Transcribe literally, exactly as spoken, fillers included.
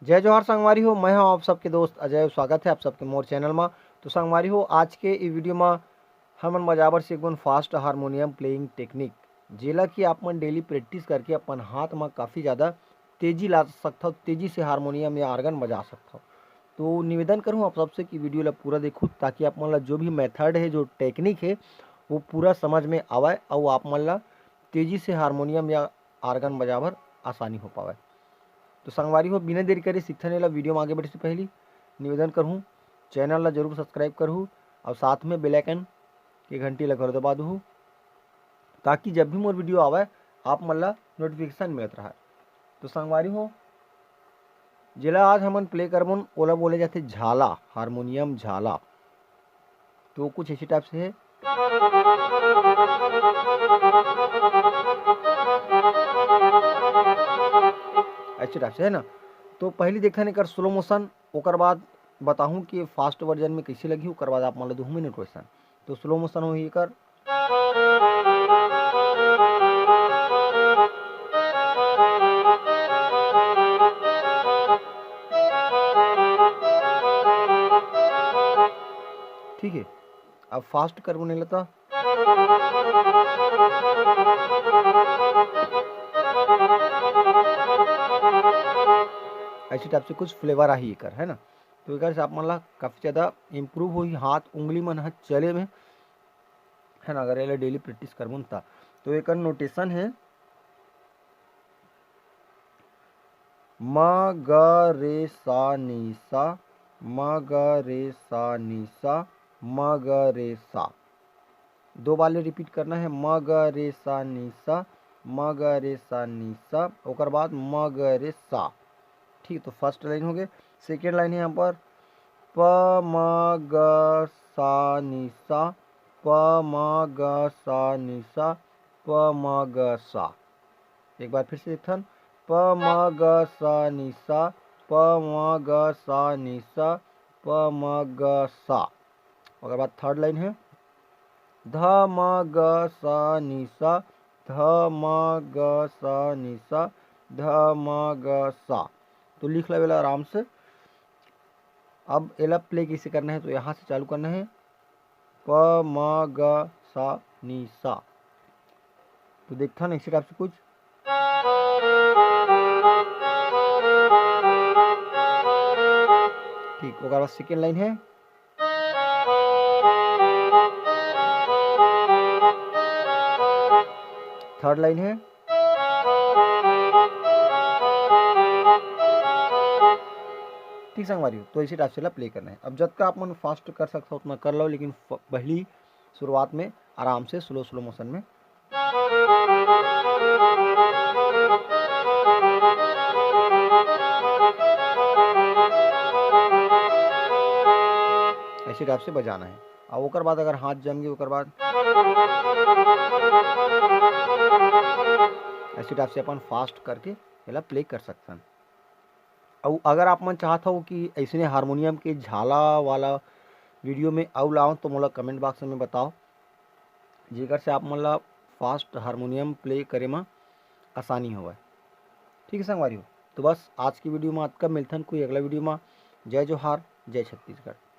जय जोहार संगवारी हो, मैं हूं आप सबके दोस्त अजय। स्वागत है आप सबके मोर चैनल मा। तो संगवारी हो, आज के ई वीडियो मा हमन बजाबर सीखबन फास्ट हारमोनियम प्लेइंग टेक्निक, जेला कि आप मन डेली प्रैक्टिस करके अपन हाथ मा काफ़ी ज़्यादा तेजी ला सकथव, तेजी से हारमोनियम या आर्गन बजा सकथव। तो निवेदन करूँ आप सबसे कि वीडियो ला पूरा देखू, ताकि आप मन ला जो भी मेथड है, जो टेक्निक है, वो पूरा समझ में आवय अउ आप मन ला तेजी से हारमोनियम या आर्गन बजाबर आसानी हो पावय। तो संगवारी हो, बिना देरी करे सीखथन एला। वीडियो में आगे बढ़े से पहली निवेदन करहूँ, चैनल ला जरूर सब्सक्राइब करहू अउ साथ में बेल आइकन के घंटी ला घलो दबा दूहू, ताकि जब भी मोर वीडियो आवय, आप मन ला नोटिफिकेशन मिलत रहय। तो संगवारी हो, जेला आज हमन प्ले करबन, ओला बोले जाथे झाला, हारमोनियम झाला। तो कुछ ऐसे टाइप से है, ऐसे टाइप से है ना। तो पहली देखथन एकर स्लो मोशन, ओकर बाद बताहूँ कि फास्ट वर्जन में कैसे लगही, ओकर बाद आप मन ला दूहूँ मैं नोटेशन। तो स्लो मोशन होही एकर। ठीक है, अब फास्ट करबो नहीं लेता। ऐसे टाइप से कुछ फ्लेवर आही एकर, है ना। तो एकर से आप मन ला काफ़ी ज़्यादा इम्प्रूव होही, हाथ उंगली मन ह चले में, है ना, अगर एला डेली प्रैक्टिस करबो न ता। तो एकर नोटेशन है म ग रे सा नी सा, म ग रे सा नी सा, म ग रे सा। दो बार ले रिपीट करना है, म ग रे सा नी सा, म ग रे सा नी सा, ओकर बाद म ग रे सा। ठीक, तो फर्स्ट लाइन हो गए। सेकेंड लाइन है यहाँ पर प म ग सा नी सा, प म ग सा नी सा, प म ग सा। एक बार फिर से देखथन, प म ग सा नी सा, प म ग सा नी सा, प म ग सा। ओकर बाद थर्ड लाइन है ध म ग सा नी सा, ध म ग सा नी सा, ध म ग सा। तो लिख ला एला आराम से। अब एला प्ले कैसे करना है, तो यहाँ से चालू करना है, प म ग सा नी सा। तो देखथन ऐसे टाइप से कुछ। ठीक, ओकर बाद सेकेंड लाइन है। थर्ड लाइन है। ठीक संगवारी हो, तो ऐसे टाइप से ला प्ले करना है। अब जतका आप मन फास्ट कर सकता हो उतना कर लो, लेकिन फ-, पहली शुरुआत में आराम से स्लो स्लो मोशन में ऐसे टाइप से बजाना है। और ओकर बाद अगर हाथ जम गए, ओकर बाद ऐसे टाइप से अपन फास्ट करके एला प्ले कर सकथन। और अगर आप मन चाहत हो कि ऐसने हारमोनियम के झाला वाला वीडियो में अउ लाओ, तो मोला कमेंट बॉक्स में बताओ, जेकर से आप मन ला फास्ट हारमोनियम प्ले करे में आसानी होवय। ठीक है संगवारी हो, तो बस आज की वीडियो में अतका, मिलथन कोई अगला वीडियो में। जय जोहार, जय छत्तीसगढ़।